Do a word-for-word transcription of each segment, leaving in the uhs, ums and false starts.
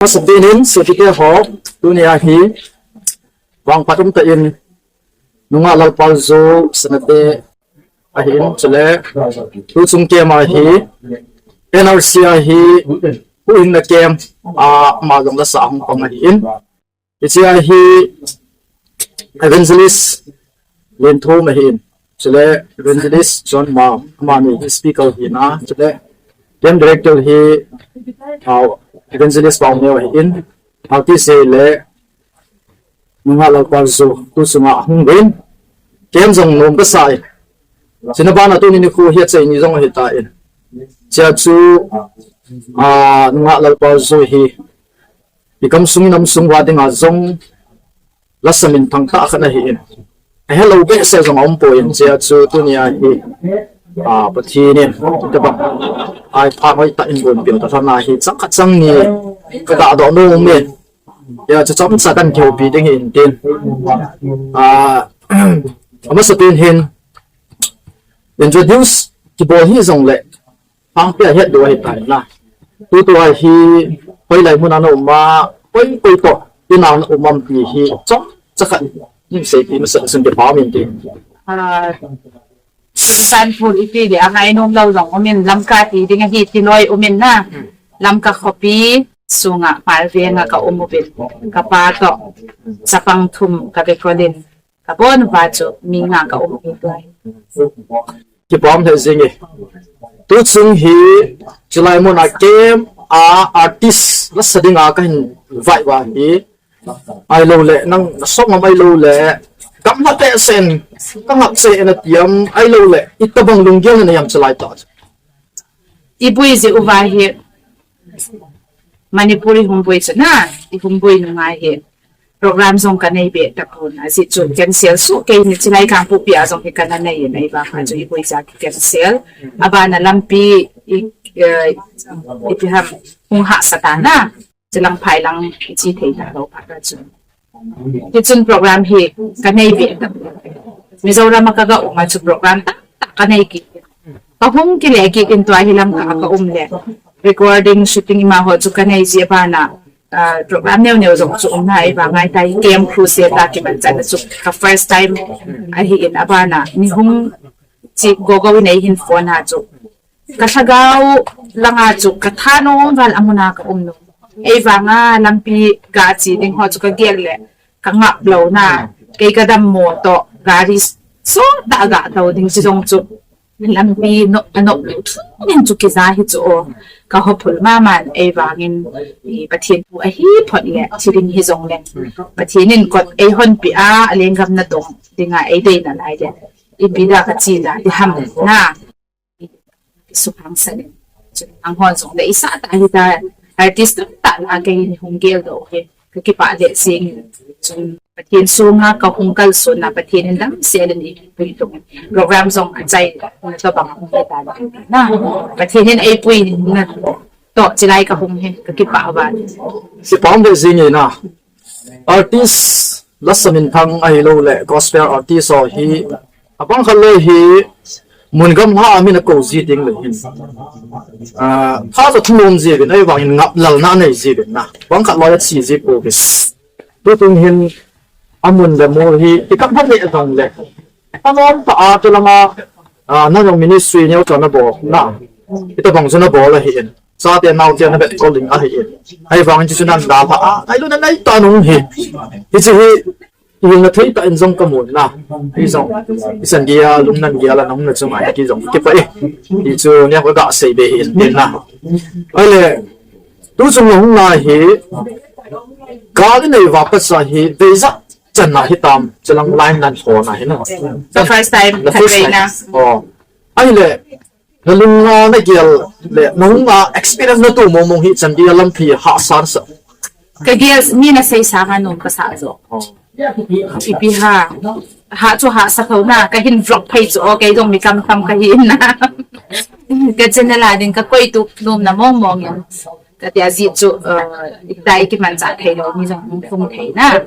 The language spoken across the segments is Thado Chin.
Masapen in, sopite ho, tunia hi, vangphat umtah in, nungah Lalpaljo Sanate ahin, chule, tuchung camp a hi, N R C a hi, Huhhingna camp a, ama jong lasa ahung pang ahin. Hichea hi, Evangelist Lenthum ahin. Chule Evangelist John Mao, amani hi speaker hina. Chule camp director hi, ah, Evangelist Paoneo ahin. Hiti ahile, nungah Lalpaljo, tuchunga hung uvin. Camp jong nom kasai. Chuna bana tuni nikho hi achai ni jong ahitan. Hichea chu, ah, nungah Lalpaljo hi, i gamsung i namsung uva dinga jong lasa minthang tah khat ahin. Ahelou behseh jong aumpoi, hichea chu tunia hi, ah, Pathen in, tabang, ai pha hoitah in bonpeh tah lhon ahi, chang khat chang ni kagah doh nom e. Hichea chu chomcha kan kihoupi ding ahin tin. Ah, amasapen hin introduce kibol hijong le, hangpia het diu ahitai na. Tutua hi, hoilai muna na um a, koi koi toh, ina na um am ti hi, chomcha khat, nin seipi masa sun kipah min ti. Ah, Sanpur ipi le, angainom lou jong umin, Lamka ti ding ahi, tiloi umin na. Lamka khopi, sunga, Hmarvenga ka um uvin, kapa toh, chapang thum, ka bekolin, kabon uva chu, mi nga ka um uve. Kipah um lheh jenge. Tuchung hi, chulai muna camp a artist lasa dinga kahin vai uva hi. Ahilou le, nang nasong ngam ahilou le, gamla te sen, kangap se ena tiam, ahilou le, itobang lunggel na nei am chulai tah. I boi jeh uva hi, Manipur i hung boi chu na, i hung boi nunga hi. Program jong kanei be tapon, ajeh chu cancel soh kei in, chulai Kangpokpi a jong hi kana nei in, ahivang a chu i boi jeh a cancel. Abana lampi i, eh, ipi ham hung hahsa tan a. Chulang phai lang i che thei talou phat a chu. Hichun program hi kanei be tapon. Mizoram a kaga um a chu program tamtah kanei kit. Kahung kile kit in tua hi Lamka a ka um le. Recording, shooting ima ho chu kanei ji abana, ah, program neo neo jong chu um nai, ahivang a hitia hi camp crew se ta kiman chan chu ka first time ahin, abana ni hung chi gogo in eihin phone a chu. Ka lhagao langa chu ka thanom val a muna ka um nom. Ahivang a lampi ga che ding ho chu ka gel le ka ngap lou na, kei ka dammo toh gari sot tah a ga tou ding chu jong chu. Lampi nop, anop lou thum in chu kija hi chu o. Ka hophul mama in, ahivangin, i, Pathen thu ahi phot le, thi ding hijong le. Pathen in kot eihonpeh a, alenggam natong dinga eidei nalai le. Ipi dia kache dia, ti ham na. Suhang sa le. Chun, ang hon jong le, isa ta hita, artist tamtah la kei in hung geldoh hi. Ka kipah le jeng in. Chun, Pathen sunga ka hung kalson na, Pathen in damsel in eipui tung. Program jong achai na tobang hung hita na. Pathen in eipui na toh chulai ka hung hi, ka kipah val. Kipah um le jenge na. Artist, lasa minthang ahilou le, gospel artist ho hi, abang khat le hi, mun gamla a min akou ji ding le hin. Ah, tha toh thunom ji uvin, ahivangin ngap lalna anei ji uvin na. Bang khat le ache ji pouvin. Tutung hin amun le mol hi, i kap phat le jong le. Anom tah a, chulanga, ah, nang jong ministry neo chu nabol na. Itobang chu nabol ahin. Chate naote navetkol ding ahin. Ahivangin chu nang dalha a, ahilou na nai ta nung hi. Hiche hi, i hilna thei tah in jong kamu na. Hi jong, i san gei a, lungnan gei a la nung na chu mai ki jong kipah e. Hi chu nia ko ga sei be hi in na. Ahile, tuchung hung na hi, gal inei uva pat sa hi, veijat channa hitam, chulang line nan ho na hi na. The first time, the first time. Oh. Ahile, nalunga nagel le, nalunga experience natoh mong mong hi chan dia lampi hahsa sa. Ka gel mi nasei sanga nom kasa jo. Oh. Ipi ha. Ha chu hahsa thou na, kahin vlog phei chu, o kei jong mi kamtam kahi na. Ka channel a ding kakoi tup nom na mong mong in. Katia ji chu, uh, itai kimanchah thei lou, mi jong hung thei na.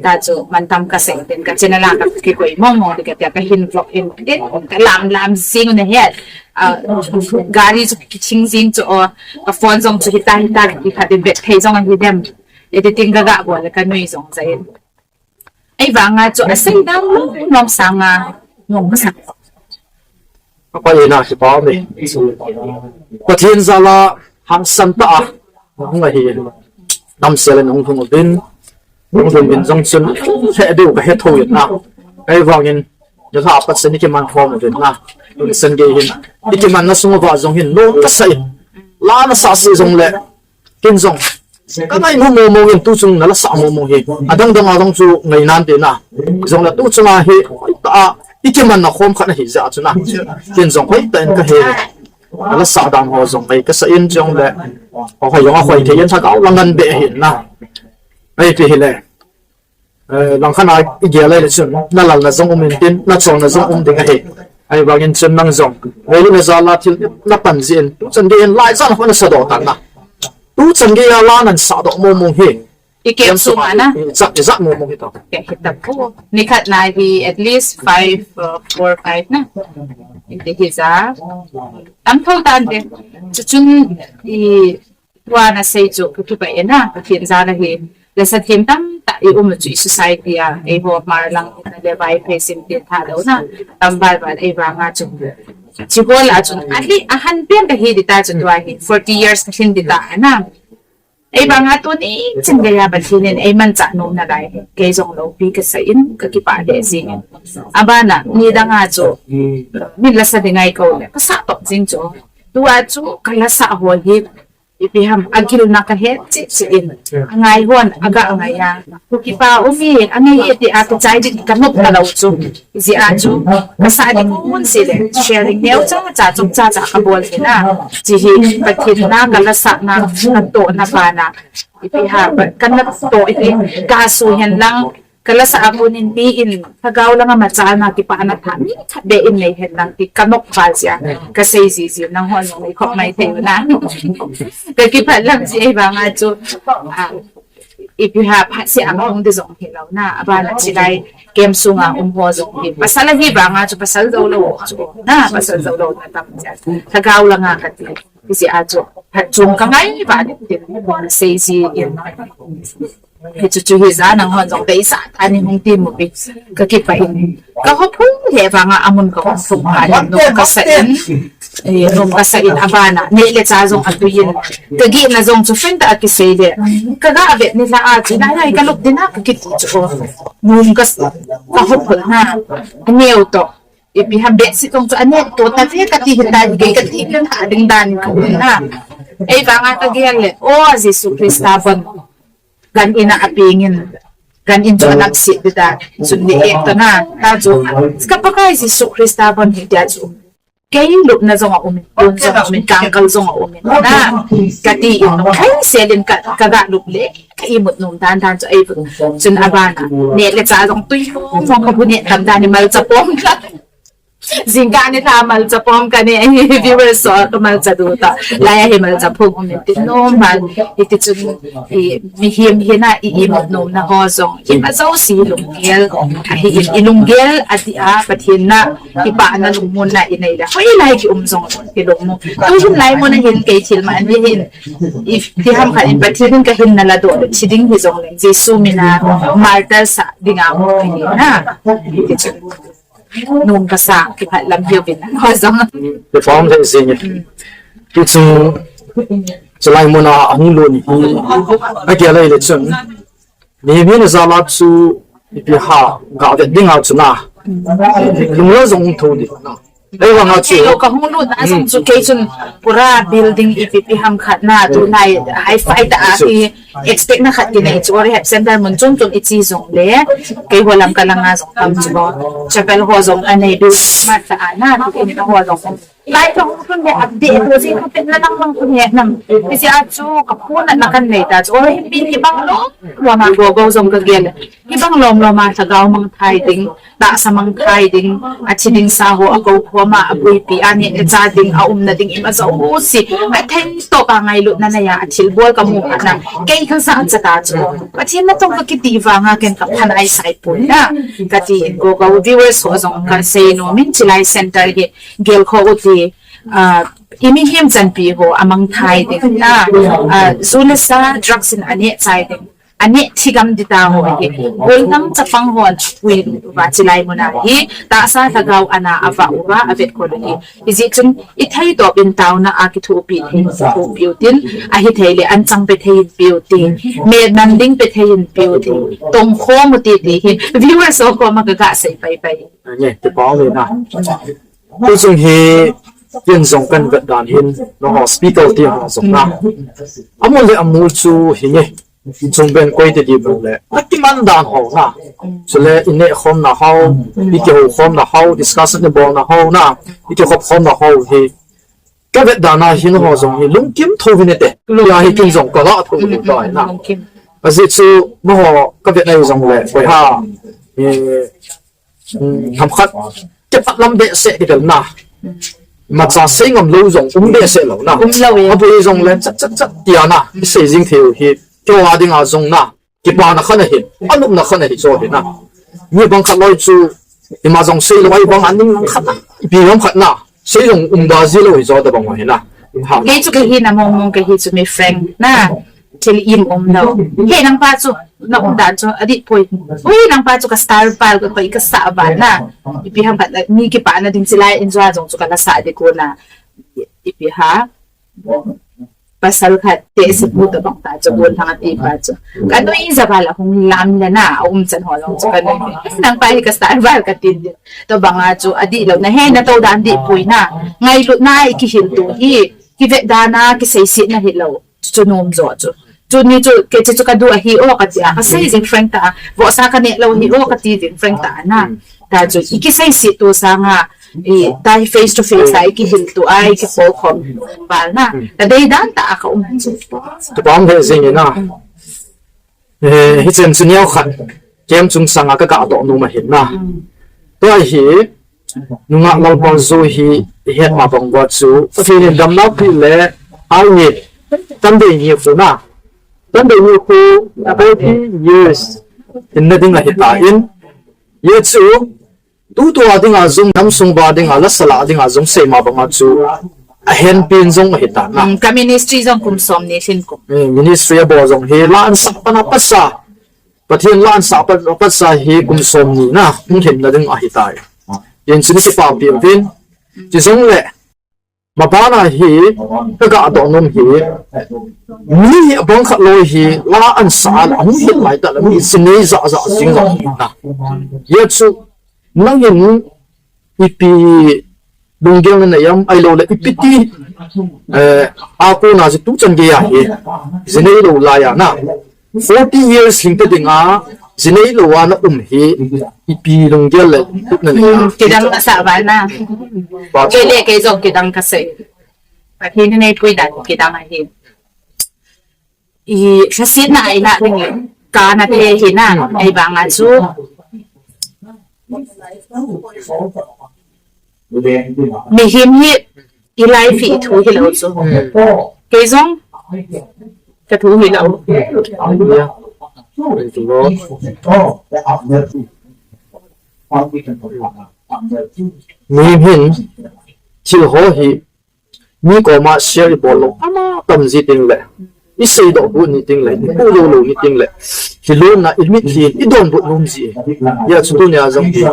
Ta chu mantam kasei tin ka channel a kakikoi mong mong ti katia kahin vlog in, in, kalam lam jing na het. Uh, gari chu kiching jing chu o, ka phone jong chu hita hita kikhat in bet thei jong ahi dem. Editing kaga bol le kanui jong jai. Ahivanga chu asei dang nom sanga nom ka sak. Apa ina ki pa me. Pathen jal a hangsan tah a hung ahi. Damsel in hung hung uvin. Hung hung uvin jong chun he deu kahe thou in na. Ahivangin, nilhah a pat seh in ikiman khom uvin na. Tuni chan gei hin ikimanna sung uva jong hin nom kasa in. La nasah seh jongle. Ken jong. Kangai nom mong mong in tuchung nalasah mong mong hi. Adang dang a jong chu ngai nante na. Jongle tuchung a hi, hoitah a, ikimanna khom khat ahi jeh a chu na. Ken jong hoitah in kahe. Nalasah dan ho jong ngai kasa in jongle. Ho ho jong ahoi thei in lhagao la ngan be ahi na. Ahi ti hile. Eh, langkhat a igel le chun, nalalna jong um intin, nachonna jong um ding ahi. Ahivangin chun nang jong, ngailut na jal a thil napan jin, tuchan gei in lai jan ho nasadoh tan na. Tuchan gei a la nasahdoh mong mong hi. Ikem sunga na. Ijat, ijat mong mong hi to. Kei hi ta pu. Nikhat na hi at least five, uh, four, five na. Iti hi ja. Tam thou tante. Chuchun i Tua nasei chu kakipah e na, Pathen jal a hi. Lasa them tamtah i um u chu i society a, eiho Hmar lang in le Vaiphei sim tin tha lou na, tam val val ahivanga chu. Chihol a chun, ahile, ahan pen kahi ding ta chu tua hi, forty years kalhin ding ta na. Ahivanga tuni chan gei a Pathen in eimanchah nom nalai, kei jong loupi kasa in, kakipah le jing in. Abana, nidang a chu, min lasa ding ahi kou le, kasah top jing chu. Tua chu, kalasa ho hi, Ipi ham, agilna kahet cheh cheh in. Angai hon, aga angai a. Kuki pa um e, angai e ti a kachai ding kanop talou chu. Hijeh a chu, kasah ding mun seh le, sharing neo cha cha, chom cha cha kabol hi na. Chi hi, Pathen na, kalasah na, katoh na pa na. Ipi ham, kanatoh hi, kasu hen lang, Kalasah a kon in mi in, lhagao langa machalna kipana tha, mi khat beh in nei hen lang ti kanop val jeh a, kasei jiji, nangho jong nei khop mai thei u na. Kakipah lam jeh ahivanga chu, ah, ipi ham phat seh a hung ding jong hilou na, abana chilai, kem sunga um ho jong hi. Pasal ahivanga chu, pasal jou lou chu, na, pasal jou lou na tam jeh a. Lhagao langa kati, hijeh a chu, phat chung kangai val in tin, sei jin. Hichu chu hija nangho jong deisah tah in hung ti mu pi. Kakipah in. Kahop hung le vanga amun kahung sung pha in nom kasa in. Eh, nom kasa in abana. Neh le chah jong atui in. Kagihna jong chu friend tah a kisei le. Kaga vet ni la a chu. Nai nai kalop ding a kakiti chu. Nom kas-, kahop hung na. Neo to. Ipi ham bedsheet jong chu ane to ta ve kati hita, kei kati pen ha ding dan ka um na. Ahivanga kagel le, O Jesu Christa bon. Gan in a apeng in. Gan in chu anak si ding ta. Chun ni ek ta na. Ta chu. Ka Pakai Jesu Christa bon hi tia chu. Kei lupna jong aum in, tun jong aum in, kangkal jong aum in. Na. Kati in. Kai selin ka, kaga lup le. Ka imut nom dan dan chu ahi. Chun abana. Neh le chah jong tui mong mong kabu neh tam dan ni malcha pom ka. Jingkah ni tha malcha pom kane, viewers ho ka malcha du ta. Lai a hi malcha phung um in tin nom bal. Hiti chun i mihem hina i imut nomna ho jong. Ima jouse lunggel. Ahi in i lunggel ati a Pathen na kipana lungmonna i nei le. Hoilai ki um jong i lungmon. Tu hin lai mun a hin kei thil ma ni hin. Ipi ham khat in Pathen in kahin na ladoh le. Thi ding hi jong le. Jesu mina martyr sah dinga mo hi na. Hiti chun. Nom kasa, kipah lam hiu vin. Ho jong. Kipah le jing. Tuchung, chulai mun a ahung lut ni. Agel le chun. Mihem hina jal a chu ipi ham, ga vet ding a chu na. Lunglha jong um thou ding. Ahivanga chu. Kei lo kahung lut na jong chu kei chun pura building ipi ipi ham khat na tu nai hi-fi tah a i Expect na khat kinei chu rehab center mun chom chom i che jong le, keiho Lamka langa jong tam chu. Chapel ho jong anei build smart tah a na, tu in ho jong Lai ka hung tun le update to si ka pen na lang lang kun he nam. Kisi a chu ka pu na na kan nei ta chu. Oi, pi ki bang lo. Lo ma go go jong ka gel. Ki bang lom lom a sa gao mang thai ding. Ta sa mang thai ding. A chi ding sa ho a ko ko ma a pui pi a ni e cha ding a um na ding im a zo hu si. A thei to pa ngai lut na na ya a thil bol ka mu a na. Kei ka sa cha ta chu. Pathian na tong ka kiti vanga ken ka phan ai sai pun na. Ka ti in go go viewers ho jong ka sei no min chi lai center hi. Gel kho u ti, ah, i mihem chanpi ho a mang thai ding na, ah, zu le sa drugs in a neh chai ding. A neh thi gam di ta ho hi. Gol nang chapang ho ui va chi lai mun a hi. Ta sa ta gao ana a va u va a vet kho lo hi. I ji chun i thei to in tau na a ki thu pi thei thu pi u tin a hi thei le an chang pe thei in pi u ti. Me nan ding pe thei in pi u ti. Tong kho mu ti ti hi. Viewers ho ko ma ka ga sei pai pai. Nge, ti pa le na. Tu sung hi, tin jong kan vet dan hin, no ho speaker ti ho jong na. Amu le amu chu hi nge. Chung ben koi te di bo le. Ati man dan ho na. Chu le i neh khom na ho, i ki ho khom na ho, discussion ni bol na ho na. I ki khop khom na ho hi. Ka vet dan a hin ho jong hi lungkim tho hin te. Ya hi tin jong ka la tho ta na. Aji chu no ho ka vet na jong le. Koi ha. Eh, Hmm, ham khat, ke pat lam be se ke tel na. Ma cha sei ngam lo jong, um be se lo na. Um lo e. Abu jong le, chat, chat, chat, tia na. Sei jing theu hi, ke wa ding a jong na. Ki pa na khan a hi, a nup na khan a hi cho hi na. Mi bang khat loi chu, i ma jong sei lo ai bang a ning lang khat na. Pi lam khat na. Sei jong um da ji lo hi cho da bang wa hi na. Ha. Kei chu ka hi na mong mong ka hi chu mi frank na. Thil im um lo. He nang pa chu, na um dan chu, a di poi. Ui, nang pa chu ka star pal ko, ko i ka sa ba na. I pi ham ka, mi ki pa na ding silai in jua jong chu ka la sa di ko na. I pi ha. Pasal khat te se pu ta bang ta chu, bol thang a ti pa chu. Ka no i ja ba la hung lam le na, a um chan ho jong chu ka no. Nang pa hi ka star pal ka tin di. To bang a chu, a di lo na he na to dan di poi na. Ngai lut na i ki hil tu hi. Ki vet dan a, ki sei sit na hi lo. Chu nom jo chu. Chu ni chu, ke chu, chu ka du a hi o ka ti a, ka sei jing frank ta a. Vo sa ka ne lo hi o ka ti jing frank ta a na. Ta chu, i ki sei sit tu sanga, i ta hi face to face a, i ki hil tu a, i ki pol khom bal na. Ka dei dan ta a ka um chu. Tu pa um he jing na. Eh, hi chen chu neo khat. Kem chung sanga ka ka to nu ma hin na. Tu a hi, Nungah Lalpal Zo hi i het ma bang uva chu, Pathen in damna pi le, ai ni, tan dei ni khu na. Tan dei ni khu, forty years, in na ding a hi ta in. Ye chu, tu tu a ding a jong, nam sung ba ding a, la sala ding a jong, sei ma bang a chu, a hen pin jong a hi ta na. Mm, ka ministry jong kum som ni sin kum. Mm, ministry a bo jong hi, la an sa pa na pa sa. Pathen la an sa pa, pa sa hi kum som ni na, hung hin na ding a hi ta. Yen chu ni ki pa pi vin. Chi jong le, Ma bana hi, ka ga doh nom hi, mi hi abang khat loi hi, la an sa a, la hung hin lai ta la mi sinei za za jing lo hi na. Ye chu, nang hin, ipi lunggel na nei am, ai lo le ipi ti, eh, a ko na ji tu chan ge ya hi, sinei lo la ya na. Forty years hing ta ding a, sinei lo a na um hi, ipi lunggel le, tup na nei a. Hmm, kidang ka sa ba na. Ba kei le kei jong kidang ka sa. Pathen in eipui dan kidang ahi. I, lhasetna a i lah ding le, ka na te hi na, ei bang a chu. Mihem hi, i life hi i thu hi lo chu. Kei jong, ka thu hi lo. Mihem hin, thil ho hi, Mi koma share i bol lou, ama tam ji ting le, i seidoh bu ni ting le, i pu lou lou ni ting le, hi lom na i mit hi, i donbut nom ji. Ya chu tunia jong hi,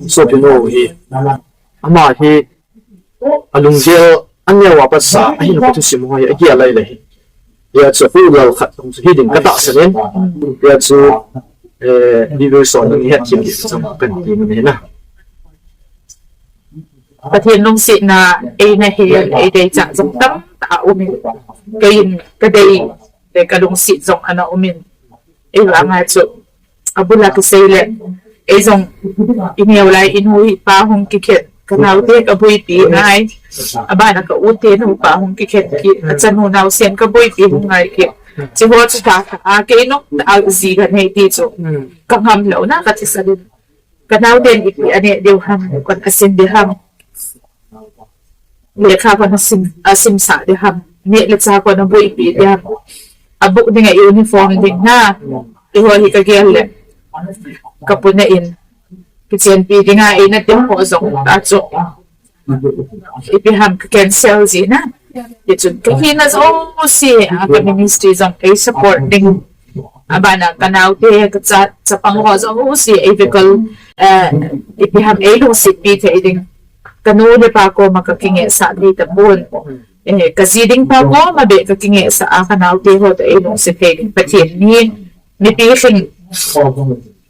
so pi no hi. Ama hi, a lunggel, a neo a pat sa, a hin ko thusim ho hi, a kia lai le hi. Ya chu pu lal khat hung chu hi ding ka tahsan in. Ya chu, eh, viewers hon nang het thim hi chu kan ti ni na. Pathen lungsetna, eina hel, eidei chah jong tamtah a um in. Kei in, kadei, le kalungset jong ana um in. Eivang a chu, abul a kisei le, ei jong, i neo lai, i nu i pa hung kikhen. Ka naote ka boipi ngai. Abana ka ute nupa hung kikhen kit. Achanu naosen ka boipi hung ngai kit. Chiho chu tha tha a kei nung a ji ka nei ti chu. Ka ngam lou na ka thisan in. Ka naoten ipi aneh diu ham, kon asin diu ham. Lekha kon asim, asimsah diu ham. Neh le chah kon aboipi diu ham. Abook ding a uniform ding na. Eiho hi ka gel le. Ka puna in. Kichenpi ding a eina tep ho jong ta chu. Ipi ham ka cancel ji na. Hichun ka hina jouse, a ka ministry jong kei support ding. Abana ka naote, ka cha, chapang ho jouse, ei vehicle, eh, ipi ham ei lungsetpi thei ding. Ka nu le pa koma ka kingehsah thei tapon. Eh, ka ji ding pa koma beh ka kingehsah a ka naote ho toh ei lungset thei ding. Pathen hi, mipi lhing,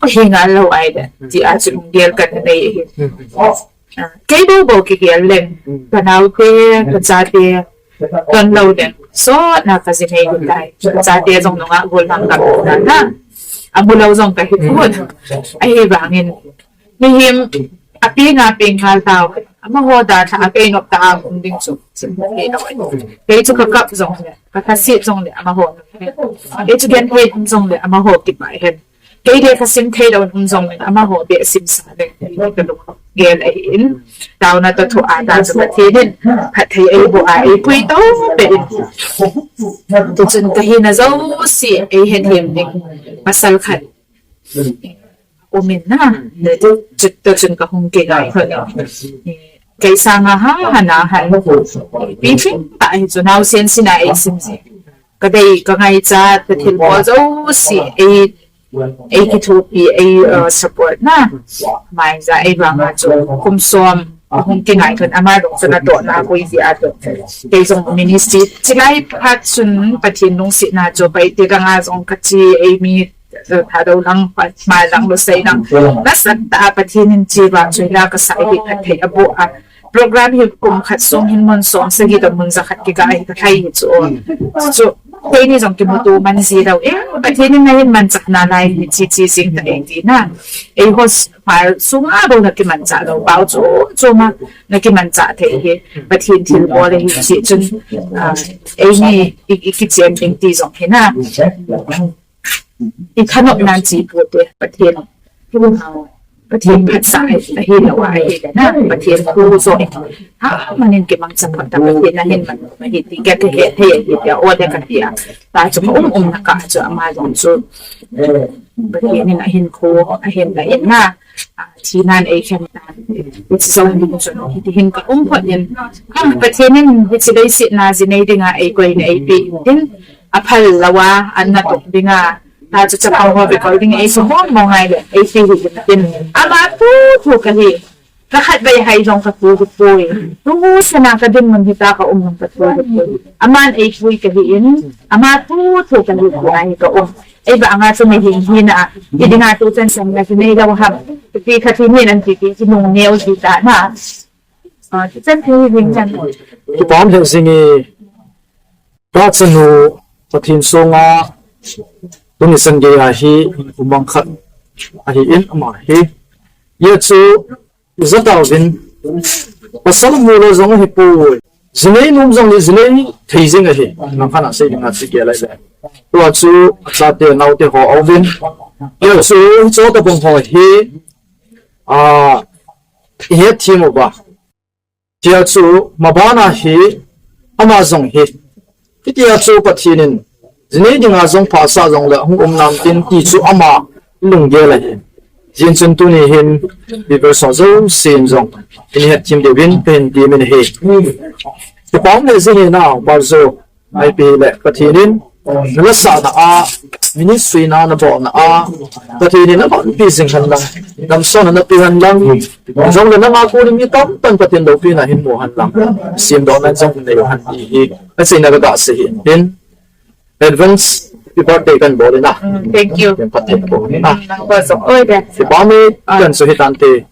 hi ngal lou ahile. Ti a chu lunggel ka nei ahi. Ah, kei bou bou kigel leng, ka naote, ka chate, ton lou leng, sot na ka ji nei ding tai. Ka chate jong nunga gol mang ka na na. Amu lou jong ka hi pon. Ahivangin, mihem, api nga pi nga tao. Amaho dalha a kei nop ta a um ding chu. Kei chu ka kap jong le, ka thasit jong le, amaho. Kei chu genthei um jong le, amaho kipah hen. Kei le ka sim thei lou um jong le, amaho beh simsah le, ka lunggel ahi in. Taona toh thu a ta chu Pathen in, phatthei eiboh a, eipui to beh in. Tuchun ka hina jouse, ei hethem ding, pasal khat. Um in na, le chu, tuchun ka hung kingai kho le. Kei sanga ha, ha na, ha. Pi lhing ta hi chu naosen sina ei sim ji. Ka dei, ka ngaichat, ka thilbol jouse, ei, ei kithopi, ei, uh, support na. Mai ja, ei vanga chu, kum som, hung kingai khan ama dong chu natohna koi ji a toh. Kei jong ministry, chilai phat chun Pathen lungsetna chu, pai te dang a jong ka chi, ei mi, eh, Thadou lang, Hmar lang, Lusei lang. Nasatah a Pathen in chi vang chu, la ka sai hi phatthei aboh a. Program hi kum khat sung hin mun som sagi toh mun ja khat kiga hi ka thai hi chu. Chu, keini jong kimuto man ji lou. Eh, Pathen in nahin manchah nalai hi chi chi jing ta ei ti na. Eiho s-, Hmar sunga bou na kimanchah lou. Pao chu, chu ma na kimanchah thei hi. Pathen thilbol ahi chi chun. Ah, eini i, i kichen ding ti jong hi na. I thanop nan chi pote, Pathen, ah, Pathen phatsah ahi, ahi lou a, ahi le na, Pathen khu jo i. Ha, manin kimangcha phat ta Pathen nahin man, ma hi ti ka, ka he, he, he, he, o le ka ti a. Ta chu ka um, um na ka chu ama jong chu. Pathen in ahin khu, ahin la in na. Ah, thi nan ei khen tan. Hiche jong ding chun, hiti hin ka um phot in. Ah, Pathen in hiche leiset na ji nei ding a, ei koi na ei pe in tin. Aphal lou a, an natoh ding a. Ta chu chapang ho vehicle ding ei sumong mong ngai le, ei pe hi in tin. Ama thu thu ka hi. Ka khatvei hai jong ka thu thu poi. Tu sana ka dinmun hi ta ka um jong ka thu thu poi. Aman ei pui ka hi in. Ama thu thu ka hi, ka hi ka um. Ei ba anga chu mi hing hi na. Ti ding a tu chan sang na ki nei lou ham. Ti kha ti ni nan ti ti ti nung neo ti ta na. Ah, ti chan ti hing chan. Kipah um lheh jing e. Ka chanu Pathen sunga tuni chan gei a hi umang khat ahi in ama hi. Hijeh chun ija tauvin pasal mu lou jong ahi poi. Ji nei nom jong le ji nei thei jing ahi. Nang khan a sei ding a chi gel lai le. Tua chu achate naote ho auvin. Hijeh chun hiche tabang ho hi, ah, i het them uva. Tia chu, ma bana hi, ama jong hi. Hitia chu Pathen in, ji nei dinga jong phasah jong le, hung um nam tin ti chu ama lunggel ahi. Jin chun tuni hin, viewers ho jousen jong, in het them diuvin, pen ti min ahi. Kipah um lheh jing e na, Upa Jo. Ipi le Pathen in, na lasahna a, ministry na na bolna a, Pathen in na bolpi jing hen lang, damsotna na pe hen lang, jong le nanga kon in mi tamtah in Pathen loupina hin mu hen lang, semdohna jong nei hen ti hi, achaina ka ga sei hin, advance happy birthday kan bol in a. Mm, thank you. Pathen ko na. Mm, nang ko jong. Oi de. Kipah e, ah, kan su hi tante.